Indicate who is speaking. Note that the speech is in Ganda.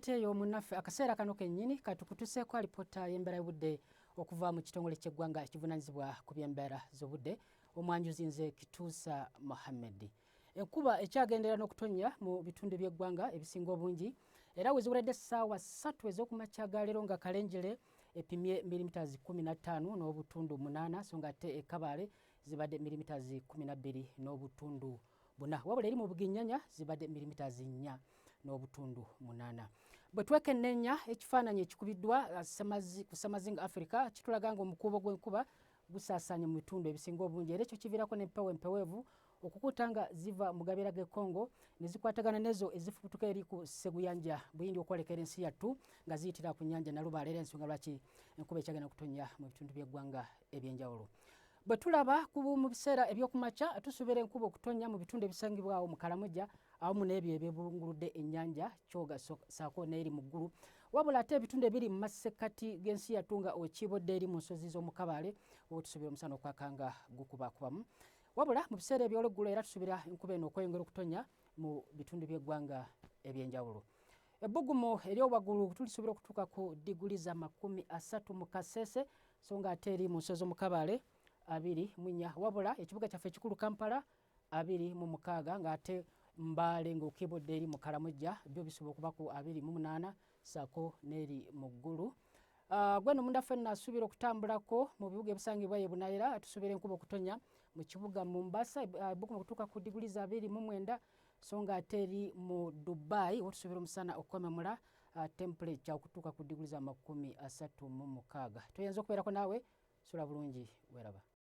Speaker 1: alipoota eyo munnaffe. Akaseera kano kennyini katukutuseeko alipoota y'embeera y'obudde okuva mu kitongole ky'eggwanga ekivunaanyizibwa ku by'embeera z'obudde. Omwanjuzi nze Kituusa Mohammed. Enkuba ekyagendera n'okutonnya mu bitundu by'eggwanga ebisinga obungi, era weziweredde essaawa 3 ez'okumakya ga leero nga Kalenjere epimye milimita 15.8, so nga ate e Kabaale zibadde milimita 12.4, wabula eri mu Buginyanya zibadde milimita 4.8. Bwe twekenneenya ekifaananyi ekikubiddwa ku Samazinga Africa, kitulaga nga omukuubo gw'enkuba gusaasaanye mu bitundu ebisinga obungi, era ekyo kiviirako n'empewo empeweevu okukuta nga ziva mu gabeera g'e Congo ne zikwatagana n'ezo ezifubutuka eri ku Seguyanja Buyindi okwolekera ensi yattu nga ziyitira ku nnyanja Nalubaale, era ensonga lwaki enkuba ekyagenda okutonnya mu bitundu by'eggwanga eby'enjawulo. Bwe tulaba mu biseera ebyokumakya, tusuubira enkuba okutonnya mu bitundu ebisangibwawo mu Karamoja awamu n'ebyo ebyebunguludde ennyanja Kyoga saako n'eri mu ggulu, wabula ate ebitundu ebiri mu masekkati g'ensi yattu nga okiibodde eri mu nsozi z'omu Kabaale oba tusuubira omusana okwaka nga gukubakubamu. Wabula mu biseera eby'olweggulo era tusuubira enkuba eno okweyongera okutonnya mu bitundu by'eggwanga eby'enjawulo. Ebbugumu ery'owaggulu tulisuubira okutuuka ku diguli za 30 mu Kasese, so nga ate eri mu nsozi mu Kabaale 24, wabula ekibuga kyaffe ekikulu Kampala 26, ng'ate Mbaale ng'okiibodde eri mu Kalamojja byo bisobola okuba ku 28 ssaako n'eri mu ggulu. Gweno mundaffe nasuubira okutambulako mu bibuga ebisangibwa ye Bunayira, tusuubira enkuba okutonya mu kibuga Mombasa, ebbugumu okutuuka ku diguli za 29, so nga ate eri mu Dubai wotusuubira omusana okukomemula temperature okutuuka ku diguli za 36. Toyinza okubeerako naawe, sula bulungi, weeraba.